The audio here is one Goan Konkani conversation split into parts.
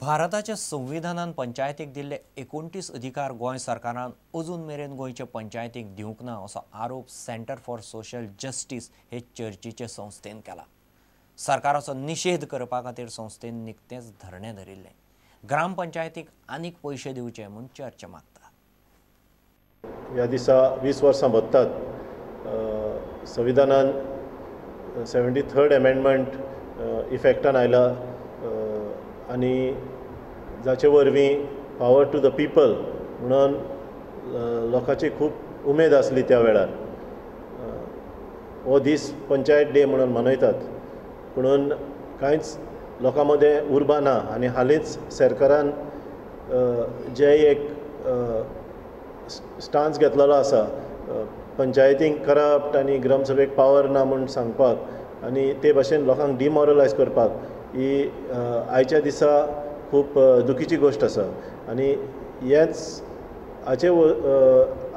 भारताच्या संविधानान पंचायतीक दिल्ले 29 अधिकार गोंय सरकारान अजून मेरेन गोंयचे पंचायतीक दिवंक ना असो आरोप सेंटर फॉर सोशल जस्टीस हे चर्चीचे संस्थेन केला। सरकाराचो निशेध करपा खातीर संस्थेन निकतेंच धरणें धरिल्लें। ग्रामपंचायतीक आनीक पयशे दिवचे म्हूण चर्च मागता। ह्या दिसा 20 वर्सां भरतात संविधानान 73rd amendment इफेक्टान आयला आनी जाचे वरवीं पावर टू the people म्हणून लोकांची खूब उमेद आसली त्या वेळार। हो दीस पंचायत डे म्हणून मनयतात, पुणून कांयच लोकां मदें उर्बा ना आनी हालींच सरकारान जे एक स्टान्स घेतलेलो आसा पंचायतींक करप्ट आनी ग्रामसभेक पावर ना म्हूण सांगपाक आनी ते भाशेन लोकांक डिमोरलायज करपाक ही आयच्या दिसा खूब दुखीची गोश्ट आसा आनी हेच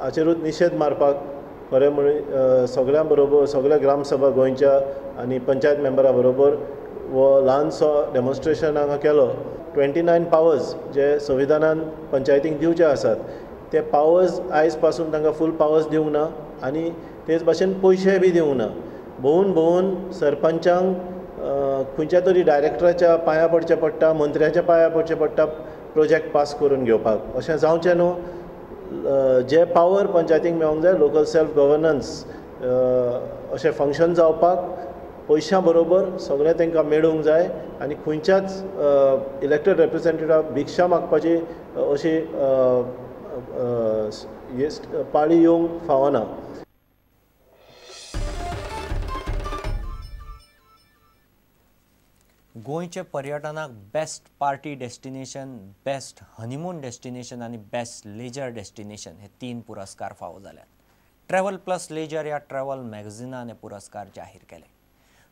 हाचेरूच निशेध मारपाक खरें म्हळ्यार सगळ्यां बरोबर सगळ्या ग्रामसभा गोंयच्या आनी पंचायत मेंबरा बरोबर हो ल्हानसो डेमॉन्स्ट्रेशन हांगा केलो। 29 पावर्स जे संविधानान पंचायतींक दिवचे आसात ते पावर्स आयज पासून तांकां फूल पावर्स दिवंक ना आनी तेच भाशेन पयशे बी दिवंक ना। भोवून भोवून सरपंचांक खंयच्या तरी डायरेक्टराच्या पांयां पडचें पडटा, मंत्र्याच्या पांयां पडचें पडटा प्रोजेक्ट पास करून घेवपाक। अशें जावचें न्हू। जे पावर पंचायतींक मेळोंक जाय लोकल सेल्फ गवर्नन्स अशें फंक्शन जावपाक पयशां बरोबर सगळें तांकां मेळूंक जाय आनी खंयच्याच इलेक्टेड रिप्रेझेंटेटिव्हाक भिक्षा मागपाची अशी पाळी येवंक फावना। गोंयचे पर्यटनाक best party destination, best honeymoon destination आनी बेस्ट लेजर डेस्टिनेशन हे 3 पुरस्कार फावो जाल्यात। ट्रॅव्हल प्लस लेजर ह्या ट्रॅव्हल मॅगझिनान हे पुरस्कार जाहीर केले।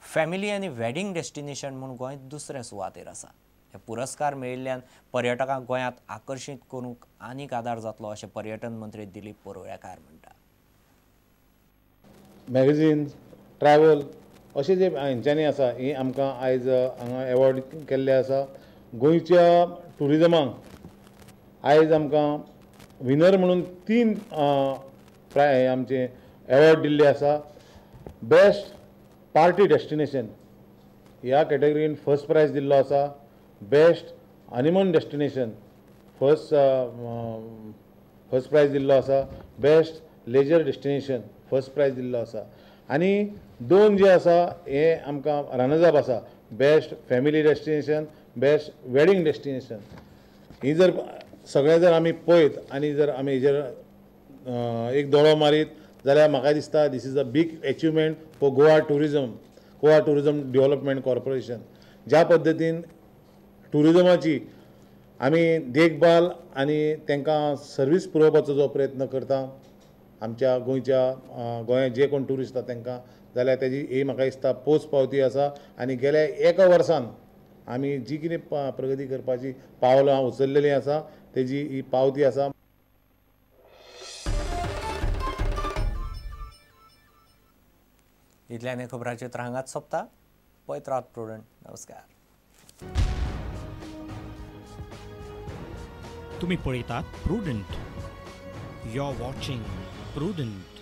फॅमिली आनी वेडिंग डेस्टिनेशन म्हूण गोंय दुसरे सुवातेर आसा। हे पुरस्कार मेळिल्ल्यान पर्यटकांक गोंयांत आकर्शीत करूंक आनीक आदार जातलो अशें पर्यटन मंत्री दिलीप परुळेकार म्हणटा। मॅगझीन ट्रॅव्हल अशें जे हेंच्यांनी आसा ही आमकां आयज हांगा एवॉर्ड केल्ले आसा। गोंयच्या ट्युरिजमाक आयज आमकां विनर म्हणून 3 आमचे एवॉर्ड दिल्ले आसा। बेस्ट पार्टी डेस्टिनेशन ह्या कॅटेगरीन फर्स्ट प्रायज दिल्लो आसा। Best honeymoon destination first prize दिल्लो आसा। Best leisure destination first prize दिल्लो आसा आनी 2 जे आसा हे आमकां रनर्स अप आसा, best family destination, best wedding destination. ही जर सगळें जर आमी पळयत आनी जर आमी हेजेर एक दोळो मारीत जाल्यार म्हाका दिसता this is a big achievement for Goa tourism, Goa tourism development corporation. ज्या पद्दतीन ट्युरिजमाची आमी देखभाल आनी तांकां सर्वीस पुरोवपाचो जो प्रयत्न करता आमच्या गोंयच्या गोंयांत जे कोण ट्युरिस्ट आसा तांकां, जाल्यार तेजी ही म्हाका दिसता पोच पावती आसा आनी गेल्या एका वर्सान आमी जी कितें प्रगती करपाची पावलां उचललेलीं आसा तेजी ही पावती आसा। इतल्यान खबरांचे हांगाच सोंपता। पळयत रावात प्रुडंट। नमस्कार। तुम्ही पळयतात Prudent. You are watching Prudent.